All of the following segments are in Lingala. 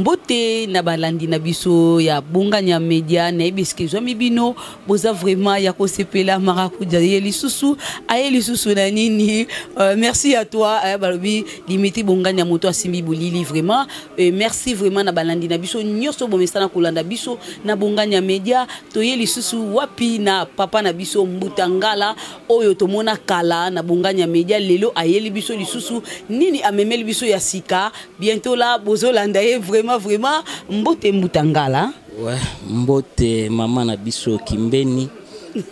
Mbote na balandi na biso ya Bonganya Media, nayebi esika ezwami bino, boza vraiment ya kosepela. Marakuja ye lisusu, aye lisusu na nini? Merci à toi, balobi Dimitri Bonganya, moto asimbi bolili vraiment. Merci vraiment na balandi na biso nyonso bomesana kolanda biso na Bonganya Media. Toye lisusu wapi? Na papa na biso Mbuta Ngala oyo tomona kala na Bonganya Media. Lelo ayeli biso lisusu nini? Amemeli biso ya sika. Bientôt là bozolanda ye vraiment vraiment. Mbote, Mbuta Ngala. Ouais, mbote mama na biso Kimbeni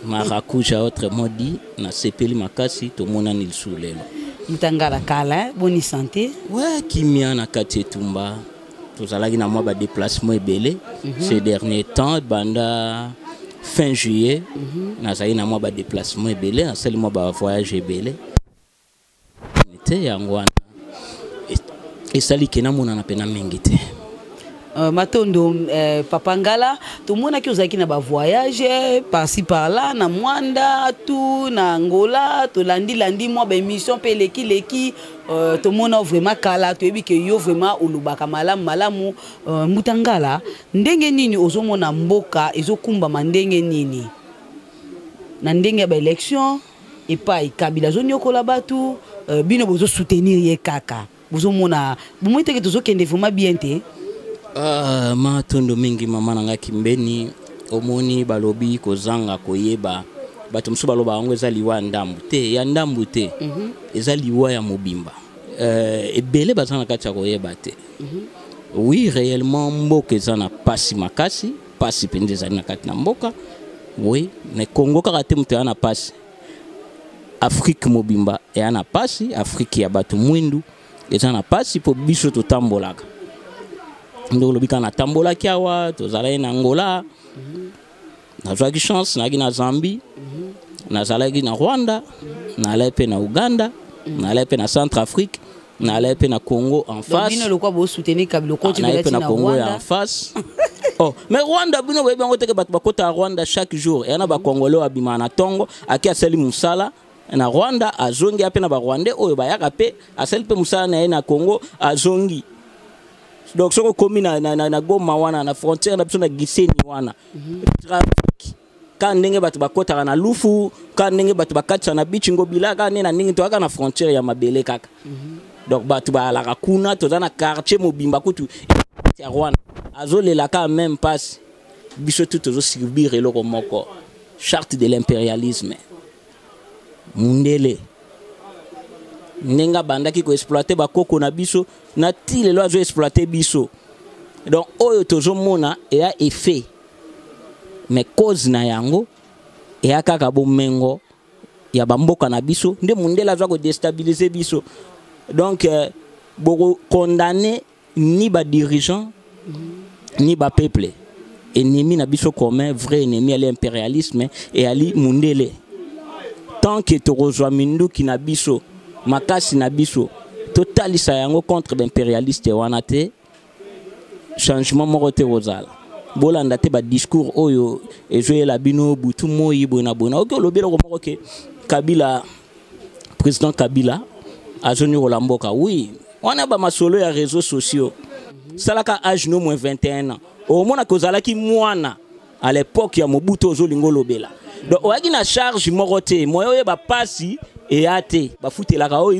Marakuja, autrement dit. Nasepeli makasi tomonani lisusu lelo. Mbuta Ngala, kala, boni santé? Ouais, kimia na kati etumba. Tozalaki na mwa badéplacement ebele ces derniers temps. Banda fin juillet nazalaki na mwa badéplacement ebele, nasali mwa bavoyage ebele te. Yango wana esali ke namonana mpena mingi te. Matondo, papa Ngala. Tomonaki ozalaki na bavoyage par-ci par-là, na Mwanda tu na Angola. Tolandilandi mwa baémission mpe elekileki. Tomona vraiment kala, toyebi ke yo vraiment olobaka malamu malamu. Mbuta Ngala, ndenge nini ozomona mboka ezokumbama? Ndenge nini na ndenge ya baélection epai Kabila azoniokola bato, bino bozosoutenir ye kaka? Bozomona, bomoi teke tozokende vraiment bien te. Matondo mingi, mama na ngai Kimbeni. Omoni, balobi kozanga koyeba, bato mosusu baloba yango eza liwa ya ndambu te, ya ndambu te, eza liwa ya mobimba. Ebele baza na kati ya koyeba te. Oui, réellement mboka eza na pasi makasi, pasi mpenza ezali na kati na mboka. Oui, mais Congo kaka te moto eya na pasi, Afrique mobimba eya na pasi. Afrique ya bato mwindu eza na pasi mpo biso totambolaka. Nde olobi kaka natambolaki awa, tozalaki na Angola, nazwaki chance, nazalaki na Zambie, nazalaki na Rwanda, nazalaki mpe na Uganda, nazalaki mpe na Centre Afrique, nazalaki mpe na Congo en face. Bino lokwa bosoutenir Kabila, okoti mpe na Congo ya en face. Oh, mais Rwanda, bino boyebi yango teke bato bakota ya Rwanda chaque jour. Eya na bacongolais oyo abimaka na ntongo, ake asali mosala na Rwanda, azongi. Ape na barwandais oyo bayaka mpe asali mpe mosala na ye na Congo, azongi. Donc soki okomi na Goma wana, na frontière na biso na Gisenyi wana, trafic kaka ndenge bato bakɔtaka na Lufu, kaka ndenge bato bakatisa na bichi Ngobila, kaka nde na ndenge toyaka na frontière ya mabele kaka. Donc bato bayalaka kuna, toza na quartier mobimba kutu ya Rwanda azolela kaka même mpasi. Biso tu tozosubir eloko moko, charte de l'impérialisme. Mundele ndenge abandaki koexploiter bakoko na biso, na ti lelo azoexploiter biso. Donc oyo tozomona eya effet, mais cause na yango eya kaka bomengo ya bamboka na biso nde mundele azwa kodéstabiliser biso. Donc bokokondamner ni badirigeant ni bapeuple. Ennemi na biso commun, vrai ennemi, ali impérialisme, eyali mundele. Tant que tokozwa minduki na biso, makasi na biso, totalisa yango contre baimpérialiste wana te, changement moko te kozala. Bolanda te badiscours oyo ezoyela bino butu moi boye na boye. Naoki olobi eloko moko ke Kabila, président Kabila azoniokola mboka. Oui, wana bamasolo ya réseaux sociaux. Salaka âge no moins 21 ans, omonaka ozalaki mwana à l'époque ya Mobutu. Ozolinga olobela, donc oyaki na charge moko te, moyen oyeba pasi eya te. Bafutelaka oyo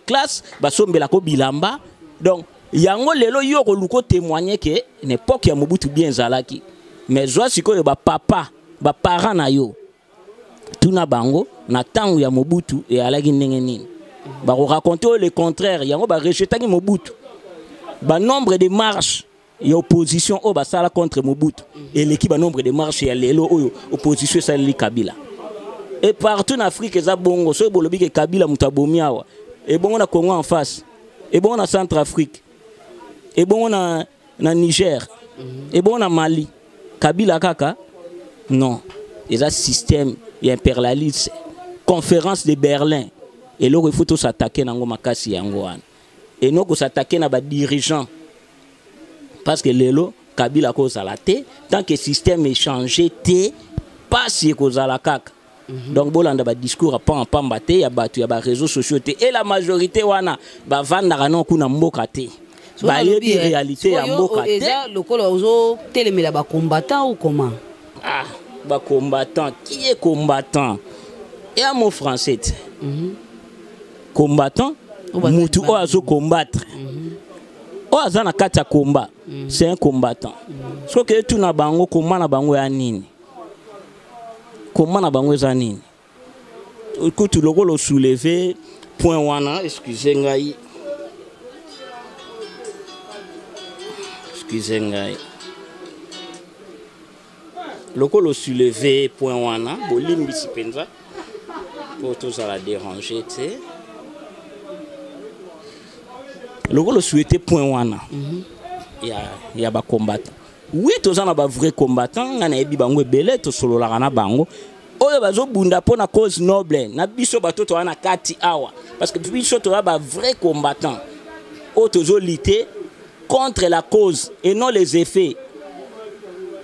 classe, basombelaka bilamba. Donc yango lelo yo koluka otémoigne ke na époque ya Mobutu bien ezalaki. Mais zwa sikoyo bapapa, baparent na yo, tuna bango na ntango ya Mobutu eyalaki ndenge nini, bakoraconter oyo le contraire. Yango barejetaki Mobutu. Banombre de marche ya opposition oyo basala contre Mobutu eleki banombre de marche ya lelo oyo opposition esaleli Kabila. Et partout na Afrique eza bongo. Soki bolobi ke Kabila moto abomi awa, ebongo na Congo en face, ebongo na Centre Afrique, ebongo na Niger, ebongo na Mali, Kabila kaka? Non, eza système ya impérialisme. Conférence de Berlin, eloko il faut tos'attaquer nango makasi yango wana, eno kos'attaquer na badirigeant, parce que lelo Kabila kozala te, tant que système echanger te, pasi ekozala kaka. Donc bolanda badiscours ya pamba te ya bato ya baréseaux sociaux te. Et la majorité wana bavandaka no kuna mboka te. Bayebi réalité ya mboka te. Eza lokola ozotelemela bacombattant ou comment? Ah, bacombattant, qui est combattant? Eya mot français te. Combattant, mutu oyo azocombattre, oyo aza na kati ya combat, c'est un combattant. Soki etuna bango, combat na bango ya nini? Combat na bango eza nini? Kutu lokola osoulever point wana, excuse ngai, excuse ngai, lokola osoulever point wana, bolimbisi mpenza mpo tozala déranger te. Lokola osouhaite point wana ya bacombattant, oui, toza na bavrai combattant. Ngai nayebi bango ebele, tosololaka na bango, oyo bazobunda mpo na cause noble na biso. Bato toza na kati awa, parce que biso toza bavrai combattant oyo tozolutter contre la cause et non les effets,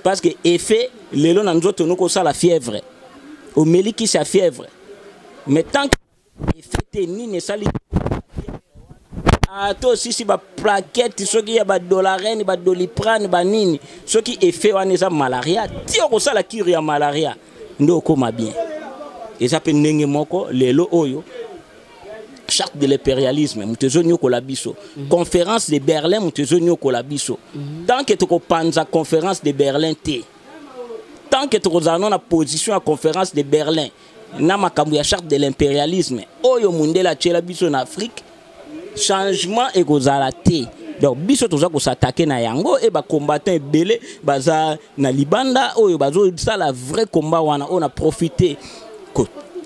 parce que effet lelo na nzoto nokosala fièvre, omeli kisi ya fièvre, mais tant que effet te, nini esali ata osisi baplaquette soki ya badolarene, badoliprane, banini, soki effet wana eza malaria, ti okosala cure ya malaria nde okóma bien. Eza mpe ndenge moko lelo oyo, charte de l'impérialisme moto ezoniokola biso, conférence de Berlin moto ezoniokola biso. Tant que tokopanza conférence de Berlin te, tant que tokozala no na position ya conférence de Berlin na makambo ya charte de l'impérialisme oyo mundele atiela biso na Afrique, changement ekozala te. Donc biso toza kos'attaquer na yango. E bacombattant ebele baza na libanda oyo bazosala vrai combat wana. Oyo na profite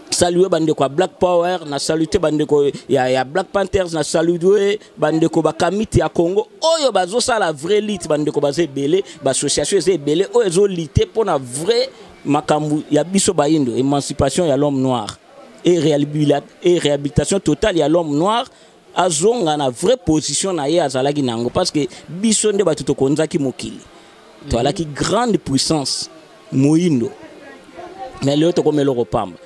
saluer bandeko ya Black Power, na salute bandeko ya Black Panthers, na salue bandeko bakamiti ya Congo oyo bazosala vrai lutte. Bandeko baza ebele, baassociation eza ebele oyo ezolutter mpona vrai makambo ya biso bayindo, émancipation ya l'homme noir et réhabilitation totale ya l'homme noir, azonga na vraie position na ye azalaki nango, parce que biso nde bato tokonzaki mokili, toalaki grande puissance moyindo, mais lelo tokomi eloko pamba.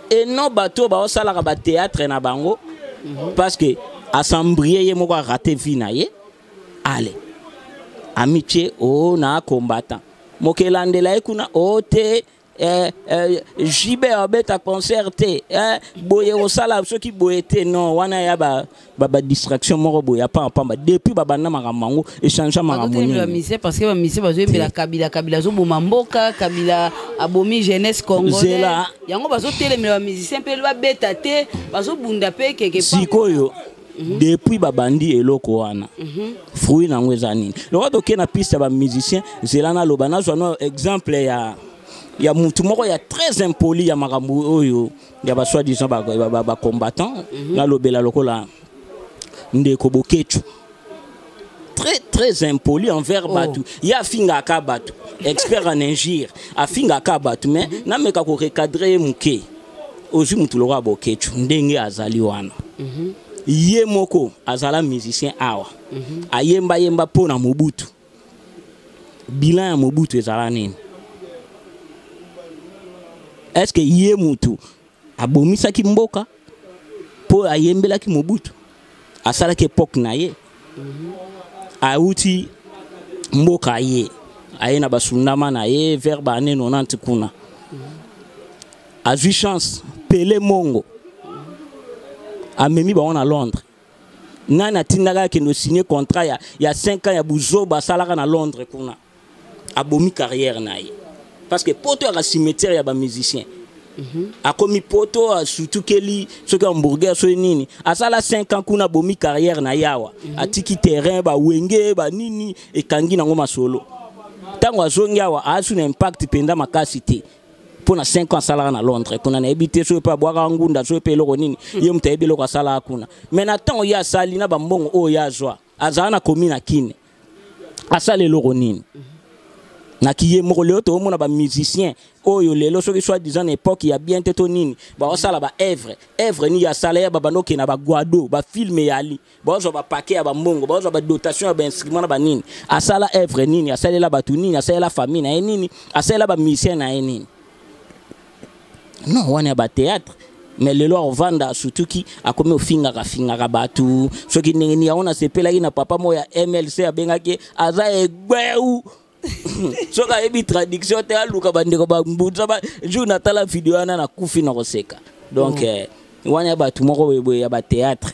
Eno bato oyo baosalaka bathéâtre na bango, parce que asambrie ye moko, arater vie na ye, ale amitié o na combattant mokelandela ye kuna o te. JB abeta concert te, boye kosala soki boye te. Non, wana ya badistraction ba moko boye ya pamba. Depuis babanda makambo yango, échange makambo nini? Parce que bamusiciens bazoyembela Kabila, Kabila azoboma mboka, Kabila abomi jeunesse congolais, yango bazotelemela bamusicien mpe babeta te, bazobunda mpe keke. Sikoyo, depuis babandi eloko wana, fruit nango eza nini? Lokola tokei na piste ya bamusicien, zela naloba, nazwa no exemple ya mutu moko ya très impoli ya makambo oyo ya basoi-disant bacombattant. Nalobela lokola ndeko Bokechu, très très impoli envers bato. Ye afingaka bato, expert en injure, afingaka bato, mais nameka korecadrer ye moke. Ozwi mutu lokola Bokechu, ndenge azali wana, ye moko azala musicien awa, ayembayemba mpo na Mobutu. Bilan ya Mobutu ezala nini? Est-ce que ye mutu abomisaki mboka mpo ayembelaki Mobutu? Asalaki époque na ye, awuti mboka, ye aye na basundama na ye vers baannée 90 kuna, azwi chance, Pele Mongo amemi bango na Londres. Nani atindaka akende osigner contrat ya 5 ans ya buzoba asalaka na Londres kuna? Abomi carrière na ye, parce que poto yaka cimetière ya bamusicien. Akomi poto, asutukeli soki hamburger, soki nini, asala 5 ans kuna, abomi carrière na ye awa. Atiki terrain, bawenge banini ekangi nango masolo. Ntango azongi awa, asu na impact mpenza makasi te mpo na 5 ans asalaka na Londres kuna. Nayebi te soki mpe abwakaka ngunda, soki mpe eloko nini, ye moto ayebi eloko asalaka kuna. Mais na ntango ye asali na bambongo oyo ye azwa, azala na komi na Kine, asala eloko nini? Naki ye moko. Lelo toomona bamusicien oyo lelo soki soi disant na époque ya bien te to nini, baosala baœuvre. Œuvre nini asala? Ya babanda okende na bagwado, bafilm eyali, bazwa bapaquet ya bambongo, bazwa badotation ya bainstrument na banini. Asala œuvre nini? Asalela bato nini? Asalela famille na ye nini? Asalela bamusicien na ye nini? Non, wana ya bathéâtre. Mais lelo akovanda asutuki, akomi ofingaka fingaka bato soki ndenge nini. Yango nasepelaki na papa moko ya MLC, abengaki aza egbeu. Soki ayebi traduction te, aluka bandeko bambunza. Jour natala video wana, nakufi na koseka. Donc wana ya bato moko boye ya bathéâtre,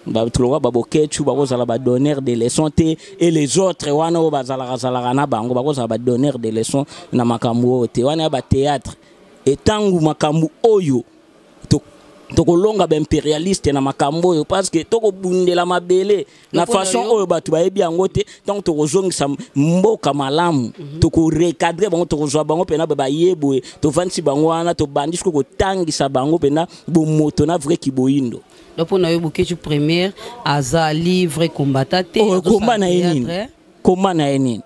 bato lokola babokechu bakozala badonneur de leçon te. Et les autres wana oyo bazalaka zalaka na bango, bakozala badonneur de leçon na makambo oyo te. Wana ya bathéâtre. Etangu makambo oyo, tokolonga baimpérialiste na makambo oyo, parce que tokobundela mabele na façon oyo bato bayebi yango te. Donc tokozongisa mboka malamu, tokorecadrer bango, tokozwa bango mpena baye boye, tovandisi bango wana, tobandi sikoyo kotangisa bango mpena bomoto na vrai kiboyindo. Donc mpona yo, Bokechu première azali vrai combattant te? Oh, komba na ye nini? Komba na ye nini?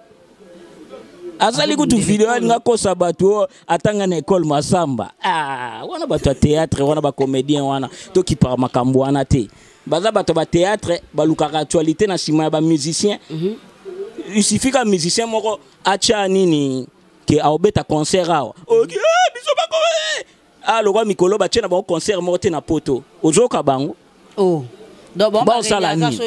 Azali kutu video alinga kosa bato oyo atanga na ekole Masamba. Ah, wana bato ya théâtre wana, bacomédien wana, tokipaka makambo wana te. Baza bato ya bathéâtre, balukaka actualité na nsima ya bamusicien. Il suffit ka musicien moko atya nini ke aobeta concert awa, oki eh, biso bako eh. Ah, lokwa mikolo batie na bango concert moko te na Poto, ozoyoka bango. Oh. Basala nini?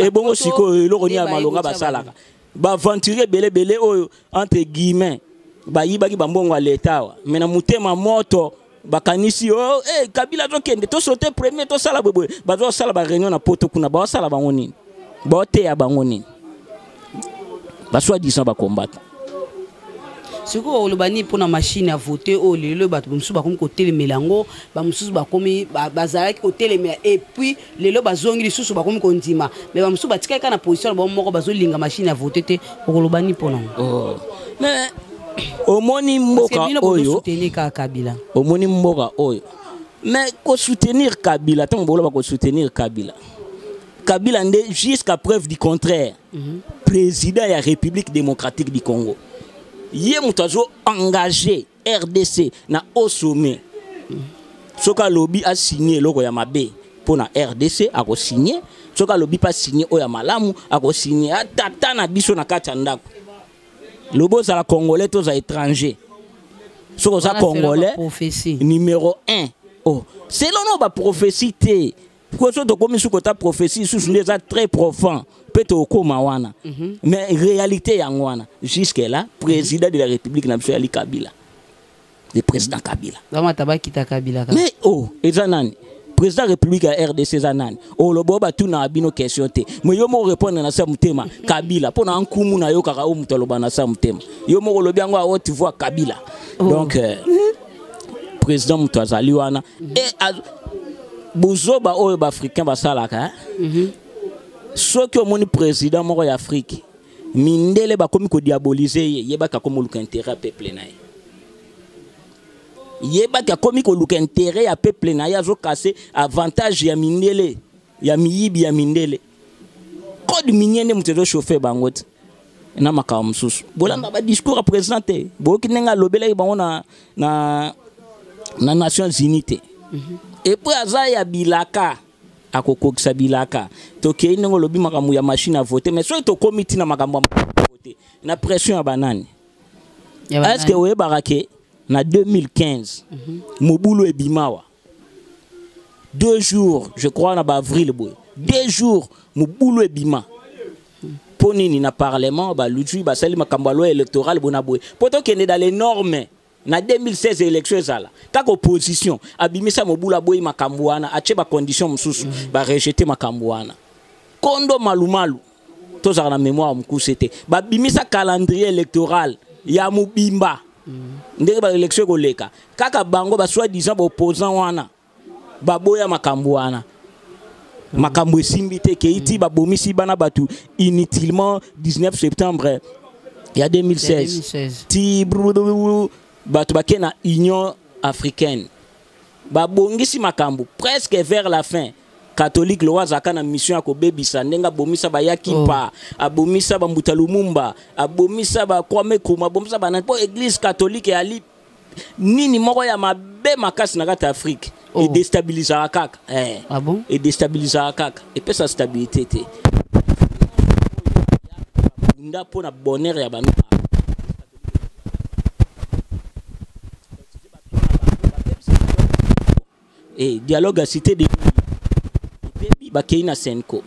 Ebongo sikoyo eloko nini ya malonga basalaka? Baaventurier ebelebele oyo, entre guillemets, bayibaki bambongo ya leta awa, me na motema moto bakanisi o oh, hey, Kabila azokende, tosaute premier, tosala boyeboye. Bazosala baréunion na Poto kuna, baosala bango nini? Baoteya bango nini? Basoi-disant bacombattant. Sikoyo oloba nini mpona machine ya vote oyo lelo bato mosusu bakomi kotelemela yango, bamosusu bakomi bazalaki kotelemela, et puis lelo bazongi lisusu, bakomi kondima, mais bamosusu batikali kaka na position na bango moko, bazolinga machine ya vote te? Okoloba nini mpona yango? Oh. Mais omoni mboka oyo, kaka Kabila. Omoni mboka oyo, mais kosoutenir Kabila, ntango boloba kosoutenir Kabila, Kabila nde jusqu'à preuve du contraire président ya République démocratique du Congo. Ye moto azo engagé RDC na haut sommet. Soki alobi asigne eloko ya mabe mpo na RDC, akosigne. Soki alobi mpe asigne oyo ya malamu, akosigne. Atata na biso na kati ya ndako, lobi ozala Congolais to oza étranger, soki oza Congolais numéro 1, oh, selon no baprophétie te. Po so tokomi su kota prophétie lisusu nde eza très profond mpe tokóma wana. Mais réalité yango wana, jusque là président de la République na biso yali Kabila, le président Kabila. Bamata bakita Kabila. Mais oh, eza nani président République ya RDC? Eza nani? Oloba oyo batunaka bino question te, mais yo moko répondre na sa motema Kabila. Mpo na nkumu nayokaka oyo moto aloba na sa motema, yo moko olobi yango à haute voix, Kabila. Oh. Donc président moto azali wana e bozoba oyo baafricain basalaka. Soki omoni président moko ya Afrique, mindele bakomi kodiaboliser ye, yebaki akomi koluka intérêt ya peuple na ye. Yebaki akomi koluka intérêt ya peuple na ye, azokase avantage ya mindele, ya miyibi ya mindele. Code minier nde moto ezochauffe bango te na makambo mosusu. Bolanda badiscours ya président te, boyoki ndenge alobelaki bango na Nations unies te. Et puis aza ya bilaka, akokokisa bilaka. Tokei ndenge olobi makambo ya machine à voter, mais soki tokómi ntina makambo ya voter na pression ya banani, est ce que oyebaka ke na 2015 mobulu ebimawa 2 jours, je crois na baavril boye, 2 jours mobulu ebima? Mpo nini? Na parlement balutui, basali makambo ya loi électorale bona boye mpo tokende dans les normes. Na 2016 élection ezala kaka, opposition abimisa mobulu, aboyi makambo wana, atie bacondition mosusu, barejeter makambo wana. Kondo malumalu, tozala na mémoire mokuse te. Babimisa calendrier électoral ya mobimba, ndenge baélection ekoleka. Kaka bango basoi-disant baopposant wana baboya makambo wana, makambo esimbi te. Kei ti babomisi bana bato inutilement 19 septembre ya 2016. Ti bato bake na Union africaine, babongisi makambo presque vers la fin. Catholique lowa azalaka na mission ya kobebisa, ndenge abomisa bayaki pa, abomisa bambuta Lumumba, abomisa bakwame Nkrumah, abomisa banani, mpo Église catholique eyali nini moko ya mabe makasi na kati ya Afrique. Oh. Edestabilisaka kaka eh. Ah bon? Edestabilisaka kaka, epesa stabilité te. Bunda mpo na bonheur ya bano. Eh, dialogue ya cité de ebebi, bakei na CENCO.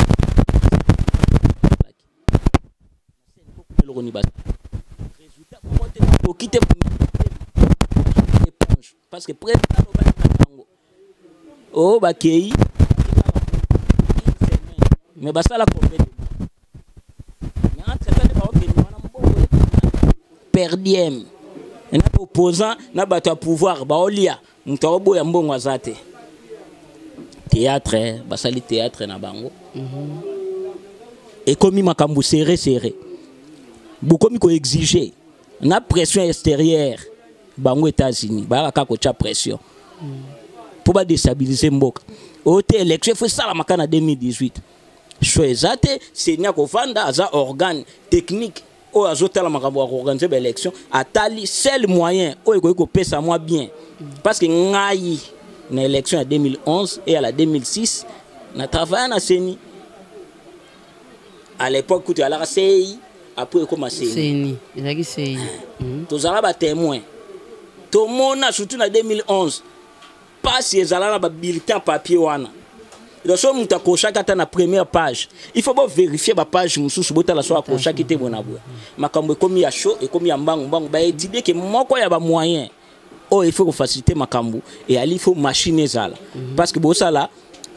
Eloko ni résultat moko te, bakoki te éponge, parce que président alobaki na bango oyo bakei, mais basala combien de mois? Mais entre temps nde baokende wana, mbongo per diem na opposant na bato ya pouvoir baolia, moto aoboya mbongo aza te. Théâtre, basali théâtre na bango, ekomi makambo serré serré, bokomi koexige na pression extérieure. Bango États-Unis bayaka kaka kotya pression mpo badéstabiliser mboka oyo te. Élection efo esalamaka na 2018, choix eza te. CENI akovanda, aza organe technique oyo azotala makambo ya koorganiser baélection. Atali seul moyen oyo ekoki kopesa mwa bien, parce que ngai na élection ya 2011 et à la 2006 na travailla na CENI. À l'époque kutu alaka CEI, après ekoma CENI. CENI ezalaki CEI. Tozala batémoin, tomona surtout na 2011 mpasi ezala na babulletin papier wana. Donc so moto akochaki ata na première page, il faut bovérifier bapage mosusu, botala so akochaki te. Bona boye makambo ekomi ya chaud, ekomi ya mbangu mbangu. Baétudie ke moko ya bamoyen oyo il faut kofaciliter makambo eyali, il faut machine ezala, parce que bosala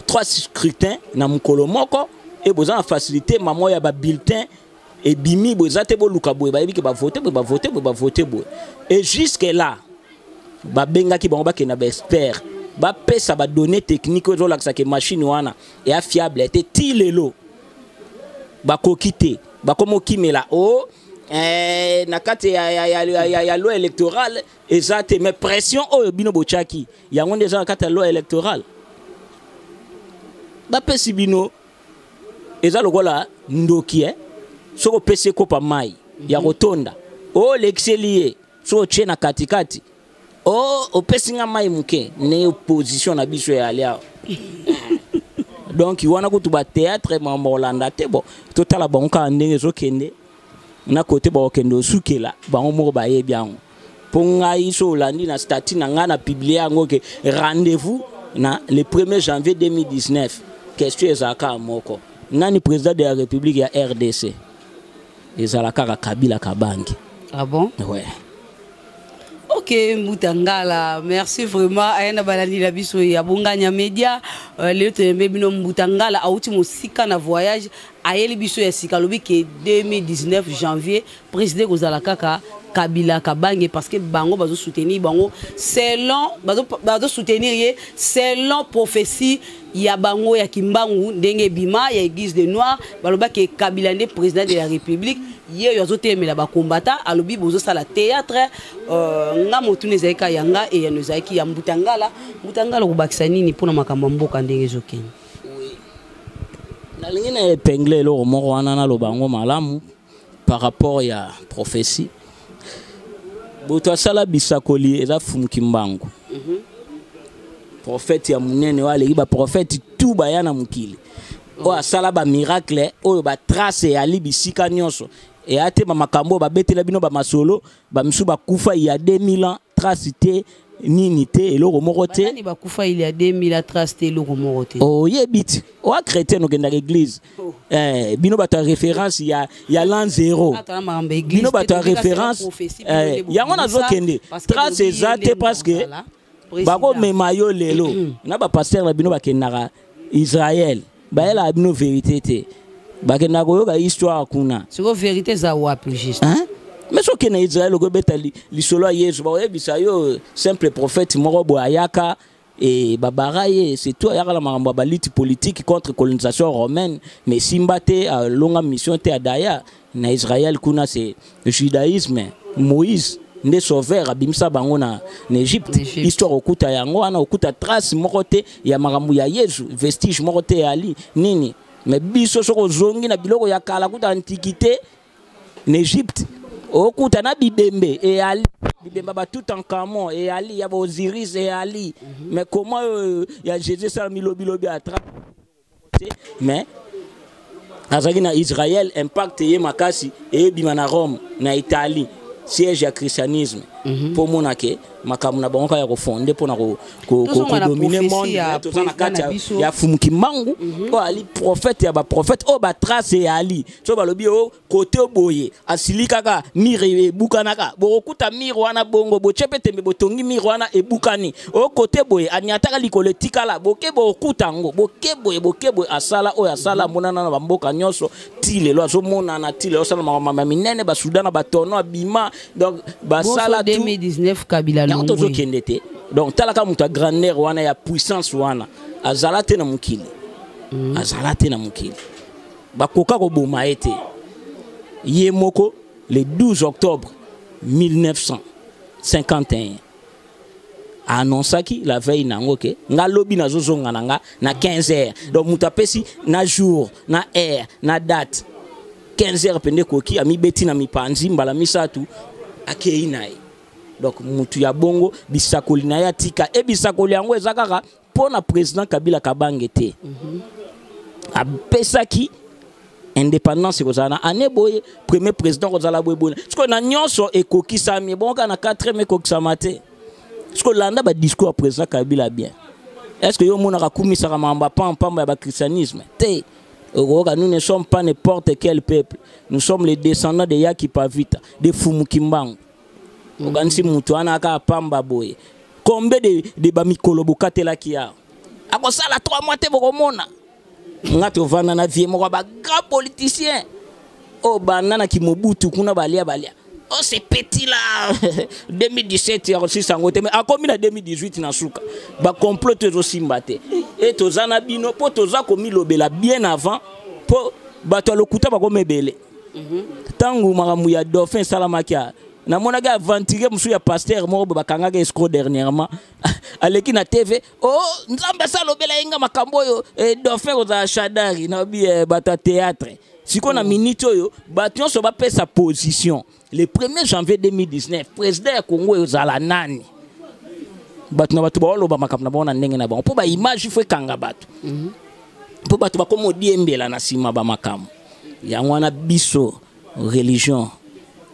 trois scrutins na mokolo moko e boza na facilité mamo ya babulletin ebimi boye, eza te boluka boye, bayebi ke bavote boye, bavote boye, bavote boye. Et jusque là babengaki bango, bakende na baexpert, bapesa badonnées technique oyo ezolakisa ke machine wana eya fiable te. Ti lelo bakoki te, bakoma okimela o na kati ya loi électorale eza te. Mais pression oyo bino botiaki yango nde eza na kati ya loi électorale. Bapesi bino, eza lokola ndoki, eh? Soki opesi ekopa mai ya kotonda, olekiseli ye, soki otie na katikati, o opesi nga mai moke ne opposition na biso eyali awa. Donc wana kutu bathéâtre, makambo kolanda te. Bon, totala bango kaka ndenge ezokende na kote bakokende osukela bango moko, bayebi yango. Mpo ngai so olandi na statut na ngai na publie yango ke rendez-vous na le 1er janvier 2019. Question ezalaka moko: nani président de la République ya RDC? Ezala kaka Kabila Kabange. Ah bon? Ouais. Ok, Mbuta Ngala, merci vraiment. Aya na balandi na biso ya Bonganya Media, lelo toyembe bino Mbuta Ngala auti mosika na voyage, ayeli biso ya sika, alobi ke 2019 janvier président kozala kaka Kabila Kabange, parce que bango bazosoutenir bango selon bazosoutenir ye selon prophétie ya bango ya Kimbangu, ndenge ebima ya église de noir, balobaki Kabila nde président de la République. Ye oyo azotelemela bakombata, alobi bozosala théâtre. Nga motuna ezalaki kaka yanga, eyano ezalaki ya Mbuta Ngala. Mbuta Ngala, kobakisa nini mpona makambo ya mboka ndenge ezokende? Nalingi na épingle eloko moko wana, naloba yango malamu par rapport ya prophétie. Moto asala bisakoli eza Fumu Kimbangu, prophète ya monene oyo aleki baprophète tu baya na mokili, oyo asala bamiracle, oyo batrace eyali bisika nyonso. Eya te bamakambo oyo babetela bino bamasolo, bamisu bakufa ya 2000 ans, trace te, nini te, eloko moko te. Banani bakufa il y a 2000 ans, trace te, eloko moko te? Oyebi ti oa chrétien, okendaka église. Oh. Bino bato ya référence ya l'an zéro, bino bato ya référence yango nazokende, trace eza te, parce que bakomema yo lelo na bapasteur na bino bakendaka Israel, bayelaka bino vérité te, bakendaka koyoka histoire kuna. Siko vérité eza wapi juste? Hein? Mais soki na Israel okobeta lisolo ya Yesu, bakoyebisa yo simple prophète moko boye ayaka e babara ye, surtout ayaka na makambo ya balutte politique contre colonisation romaine, mais simba te, alonga mission te. Adaya na Israel kuna, c'est judaïsme, Moïse nde sauveur abimisa bango na Égypte. Égypte. Histoire okuta yango wana, okuta trace moko te ya makambo ya Yesu, vestige moko te ya ali nini. Mais biso soki ozongi na biloko ya kala, kuta antiquité na Égypte, okuta na bibembe eyali, bibembe ba Toutankhamon eyali, ya baOsiris eyali. Mais comment oyo ya Jésus esalami lobilobi atra te? Mais azalaki na Israel, impact ye makasi eyebima na Rome, na Italie, siège ya christianisme, mpo mona ke Makambo na bango kaka ya kofonde mpona kodomine monde. Toza na kati ya Fumu Kimbangu oyo ali prophète ya baprophète, oyo batrace eyali. So balobi o kote boye, asili kaka mur ebukanaka, bokokuta mur wana bongo botie mpe tembe, botongi mur wana ebukani. O kote boye, aniataka likolo etikala, boke bokokuta yango, boke boye, boke boye. Asala oyo asala, amonana na bamboka nyonso ti lelo azomonana, ti lelo asala makambo ya minene. Basudan na batono abima, donc basala 2019 Kabila. Yango tozokende te. Donc talaka moto ya grandeur wana, ya puissance wana, azala te na mokili, azala te na mokili, bakoka koboma ye te. Ye moko le 12 octobre 1951 annonçaki la veille nango ke nga lobi nazozonga na nga na 15 heures. Donc moto apesi na jour, na heure, na date. 15 heures pende ekoki, amibeti na mipanzi mbala misato, akei na ye. Donc mutu ya bongo, bisakoli na ye atika e bisakoli yango eza kaka mpo na président Kabila Kabange te. Apesaki indépendance ekozala na année boye, premier président kozala boye boye. Sikoyo na nyonso ekokisami, ebongo kaka na 4e ekokisama te. Sikoyo landa badiscours ya président Kabila bien. Est ce que yo omonaka akumisaka makambo ya pampamba ya bachristianisme te? Okoyoka: "Nous ne sommes pas n'importe quel peuple, nous sommes les descendants de Yaki Pavita, de Fumu Kimbangu." Okanisi moto wana aka pamba boye? Combien de bamikolo bokatelaki awa? Akosala 3 mois te, bokomona. Nga tovanda na vie moko ya bagrand politicien oyo banda na kimobutu kuna, balia balia. Oh, c'est petit là, 2017 akosisa yango te, mais akomi na 2018 na suka. Bacomplot to ezosimba te. E toza na bino mpo toza komilobela bien avant, mpo bato ya lokuta bakoma ebele. Ntango makambo ya dauphin esalamaki, namonaki aventurier mosusu ya pasteur moko boye bakangaki escroc dernièrement, aleki na TV: "O oh, Nzambe asa alobela ye nga makambo oyo, dauphin kozala Shadari." Nabi bato ya théâtre. Sikoyo na minute oyo, bato nyonso bapesa position. Le 1er janvier 2019, président ya Congo ezala nani? Bato na bato baoloba makambo na bango na ndenge na bango, mpo baimage fo ekanga bato, mpo bato bakoma odiembela na nsima bamakambo yango wana. Biso religion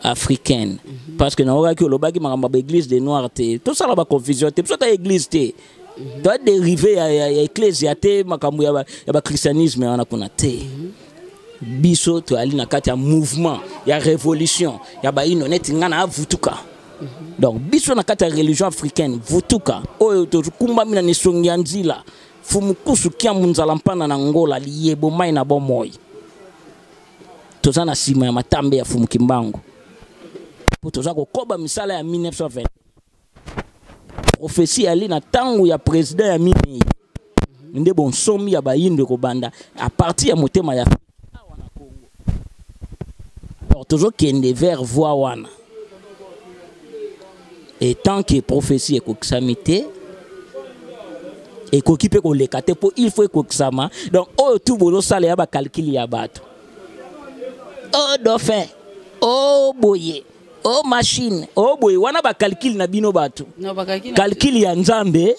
africaine, parce que naokaki olobaki makambo ya baéglise de noir te, tosala baconfusion te. Biso ta église te, toa dérivé ya ecclésia te, makambo ya bachristianisme wana kuna te. Biso toyali na kati ya mouvement ya révolution ya baino neti nga na avutuka. Donc biso na kati ya religion africaine vutuka oyo, tokumbami na nisongi ya nzila fumukusu kiamu nzala mpana na ngola liyebo mai na bomoi. Toza na nsima ya matambe ya Fumu Kimbangu, mpo toza kokoba misala ya 1920. Prophétie ali na ntango ya président ya minei nde bonsomi ya bayindo ekobanda à partir ya motema ya awa na Congo. Alors tozokende vers voie wana, et tant que prophétie ekokisami te, ekoki mpe koleka te, mpo il faut ekokisama. Donc oyo tu bozosala ya bacalcul ya bato, o dauphin, o boye, o machine, o boye wana, bacalcul na bino bato, calcul ya Nzambe,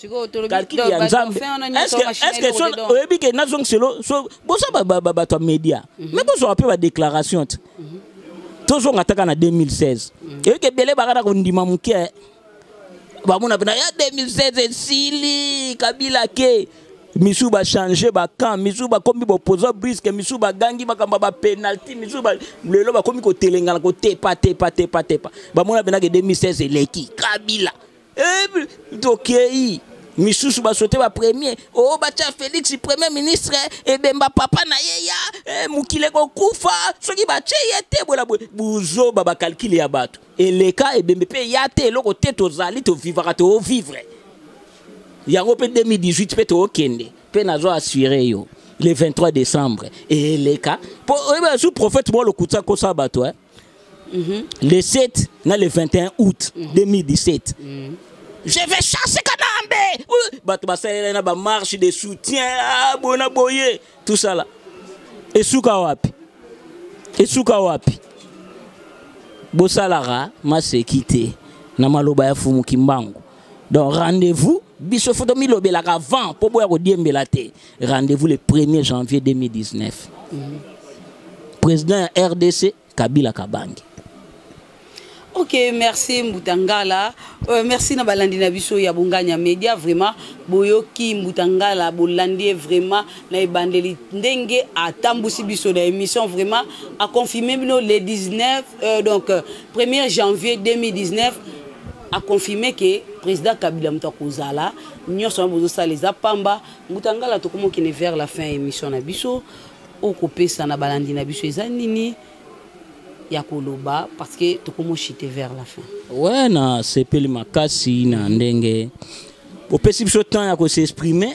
calcul ya Nzambe. Est-ce oyebi ke nazongiselo? So boza bato ya média, mais bozwaka mpe badéclaration te. Tozonga taka na 2016, eyoki ebele baka na kondima moke, bamona mpena ya 2016 esili, Kabila ke misu bachange bacamp, misu bakomi bopoza briske, misu bagangi makambo ya bapenalty, misu lelo bakomi kotelengana, kotepa tepa tepa tepa. Bamona mpenake 2016 eleki, Kabila tokei. Misusu basote bapremier o batya Félix premier ministre, ebemba papa na ye ya mokili ekokufa soki batye ye te. Bola boye buzoba, bacalcul ya bato eleka, ebembe mpe ya te, eloko te. Tozali tovivaka, toovivre yango mpe 2018 mpe tookende mpe. Nazo assure yo, le 23 décembre eleka, mpo oyeba su prophète moko lokuta kosala bato, eh? Le 7 na le 21 août 2017, "Je vais chasser Kanambe." Bato basalela na bamarche de soutien, ah, boye na boye, tout ça là. Esuka wapi? Esuka wapi? Bosalaka maseki te na maloba ya Fumu Kimbangu. Donc rendez-vous, biso fo tomilobelaka avant mpo boya kodiembela te. Rendez-vous le 1er janvier 2019, président ya RDC Kabila Kabange. Ok, merci Mbutangala. Merci na balandi na biso ya Bonganya Media vraiment boyoki Mbutangala bolandi vraiment na ebandeli ndenge atambusi biso na émission vraiment a confirmé bino le 19 donc 1er janvier 2019 a confirmé que président Kabila mutu akozala nyonso wana bozosala eza pamba. Mbutangala, tokomokende vers la fin ya émission na biso. Okopesa na balandi na biso eza nini ya koloba? Parce que tokomochite vers la fin. Ouais, nasepeli makasi na ndenge opesi biso temps ya kos'exprimer,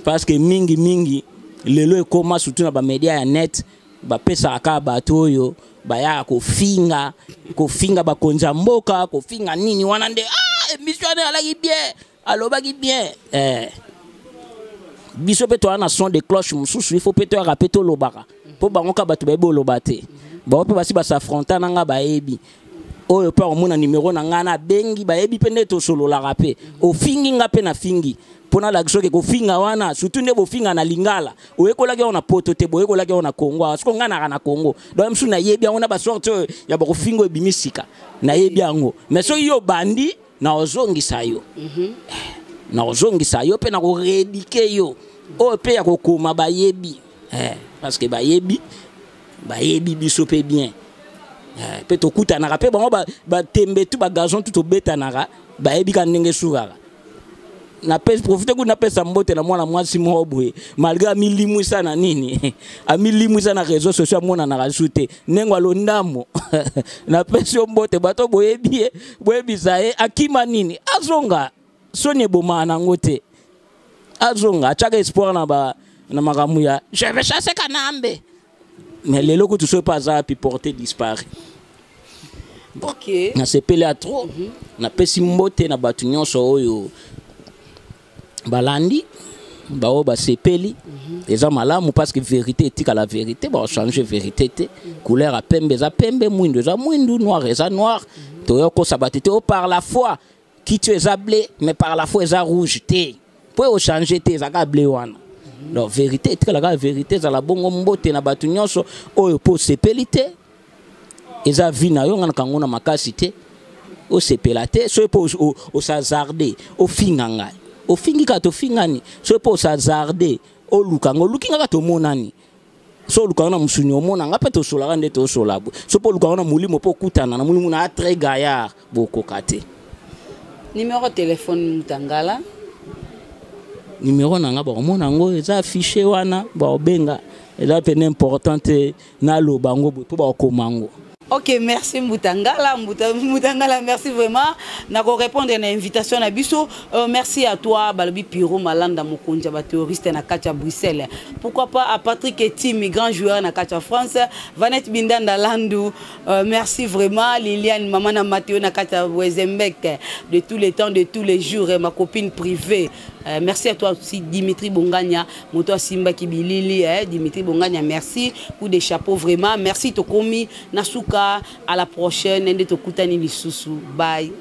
parce que mingi mingi lelo ekóma surtout na bamédia ya net, bapesaka kaka bato oyo bayaka kofinga, kofinga bakonzi ya mboka, kofinga nini wana nde ah, émission wana alaki bien, alobaki bien. Biso mpe toza na son de cloche mosusu, il faut mpe toyaka mpe tolobaka mpo bango ka bato bayebi oloba te. Bango mpe basi bas'affronta na nga, bayebi oyo mpe akomona numero na ngai, nabengi, bayebi mpe nde tosololaka. Mpe ofingi nga mpe nafingi mpo nalakisa oke kofinga wana, surtout nde bofinga na lingala. Oyekolaki yango na poto te, boyekolaki yango na Congo awa. Siko ngai naka na Congo, donc mosusu nayebi yango na basorte oyo ya bakofinga oyo ebimi sika, nayebi yango. Mais soki yo obandi, na ozongisa yo, na ozongisa yo mpe na korééduquer yo oyo mpe ya kokoma. Bayebi parce que bayebi, bayebi biso mpe bien mpe tokutanaka mpe bango batembe tu bagazon tu tobetanaka, bayebi ka ndenge esukaka. Napesi profite kutu napesa mbote na mwana mwasi moko boye, malgré amilimwisa na nini, amilimwisa na réseau sociaux, amonanaka su te ndenge alondamo. Napesi yo mbote. Bato boyebi ye, boyebisa ye akima nini, azonga. Soni ebomaka nango te, azonga. Atiaka espoir na, ba, na makambo ya "je vais chasser Kanambe", mais lelo kutu soki mpe aza api porté disparu. Nasepeli ya trop. Napesi mbote na bato nyonso oyo balandi, baoyo basepeli. Eza malamu parce que vérité etikala vérité, baochange vérité te. Couleur ya pembe eza pembe, mwindu eza mwindu, noir eza noir. Toya kosa bato te o par la foi kiti oyo eza bleu, mais par la foi eza rouge te, mpo ochange te, ezaka bleu wana. Donc vérité etikala kaka vérité, ezala bongo. Mbote na bato nyonso oyo mpo osepeli te, eza vie na yo, nga na kango na makasi te. Osepela te, soki mpo os'hasarder ofinga ngai, ofingi kaka, tofingani. Soki mpo os'hasarder oluka nga, oluki nga kaka, tomonani. So olukanga na mosuni, omona nga mpe, tosolaka nde tosola boye. So mpo olukanga na molimo, mpo okutana na molimo na très gaillard, bokoka te. Numéro téléphone, Mutangala? Numéro na nga bakomona yango, eza affiché wana, bakobenga. Eza pene important te naloba yango boye mpo bakokoma yango. Ok, merci Mbutangala, Mbutangala, merci vraiment. Nako répondre à l'invitation na biso. Merci à toi, Balobi Piro Malanda Mokonja, ba terroriste na kati Bruxelles. Pourquoi pas à Patrick Etimi, grand joueur na kati France, Vanette Bindanda Landou. Merci vraiment Liliane, maman na Mathéo na kati Wezembek, de tous les temps, de tous les jours, et ma copine privée. Merci à toi aussi Dimitri Bongania, moto Simba Kibilili, eh, Dimitri Bongania, merci. Coup de chapeau vraiment. Merci Tokomi na suka, à la prochaine, nde tokutani lisusu. Bye.